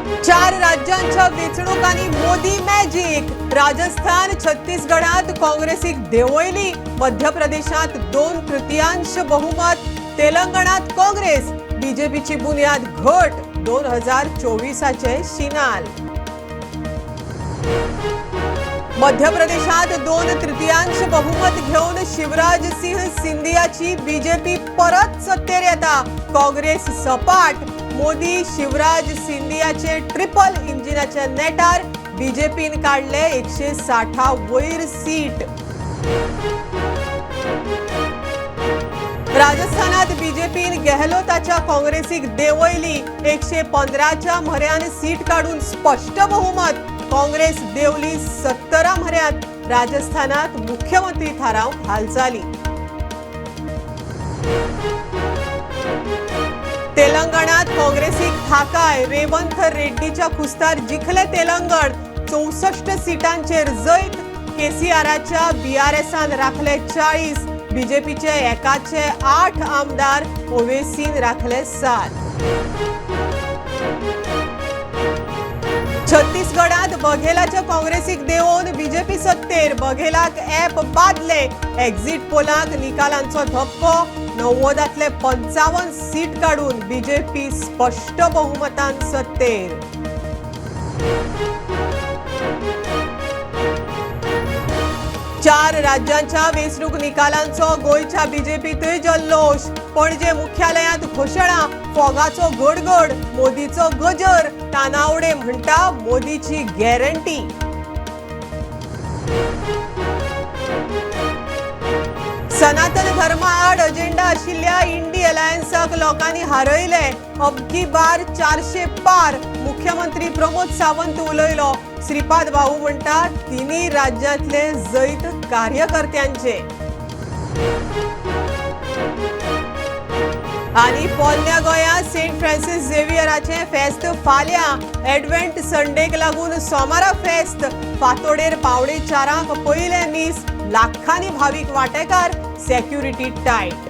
चार राज्यांच्या वेंचणुकांनी मोदी मॅजीक. राजस्थान, छत्तीसगडात काँग्रेसीक देंवयली. मध्य प्रदेशात 2/3 बहुमत. तेलंगणात काँग्रेस, बीजेपीची बुन्याद घट. 2024चे शिनाल. मध्य प्रदेशात 2/3 बहुमत घेवन शिवराज सिंह सिंधियाची बीजेपी परत सत्तेर येता. काँग्रेस सपाट. मोदी शिवराज सिंधियाचे ट्रिपल इंजिनाच्या नेटार बीजेपीन काडले 160 वयर सीट. राजस्थानात बीजेपीन गेहलोताच्या काँग्रेसीक देंवयली. 115च्या म्हऱ्यान सीट काडून स्पश्ट बहुमत. काँग्रेस देंवली 17 म्हऱ्यात. राजस्थानात मुख्यमंत्री थारावंक हालचाली. तेलंगणात काँग्रेसीक थाकाय. रेवंत रेड्डीच्या खुस्तार जिखले तेलंगण. 64 सिटांचेर जैत. केसीआराच्या बीआरएसान राखले 40. बीजेपीचे एकाचे 8 आमदार. ओवेसीन राखले 7. छत्तीसगडात बघेलाच्या काँग्रेसीक देंवोवन बीजेपी सत्तेर. बघेलाक ॲप बादले. एक्झिट पोलाक निकालांचो धक्को. 90तांतले 55 सीट काडून बीजेपी स्पश्ट बहुमतान सत्तेर. चार राज्यांच्या वेंचणूक निकालांचो गोंयच्या बीजेपीतय जल्लोश. पणजे मुख्यालयांत घोशणा. फोगाचो गडगड, मोदीचो गजर. तानावडे म्हणटा मोदीची गॅरंटी. सनातन धर्मा आड अजेंडा आशिल्ल्या इंडी अलायन्साक लोकांनी हारयले. अबकी बार 400 पार. मुख्यमंत्री प्रमोद सावंत उलयलो. श्रीपाद भाऊ म्हणटा तिन्ही राज्यांतले जैत कार्यकर्त्यांचे. आनी पोरण्या गोंयांत सेंट फ्रांसीस झेवियराचें फेस्त फाल्यां. एडवेंट संडेक लागून सोमारा फेस्त. फांतोडेर 3:45 पयलें मीस. लाखांनी भावीक वांटेकार. Security tight.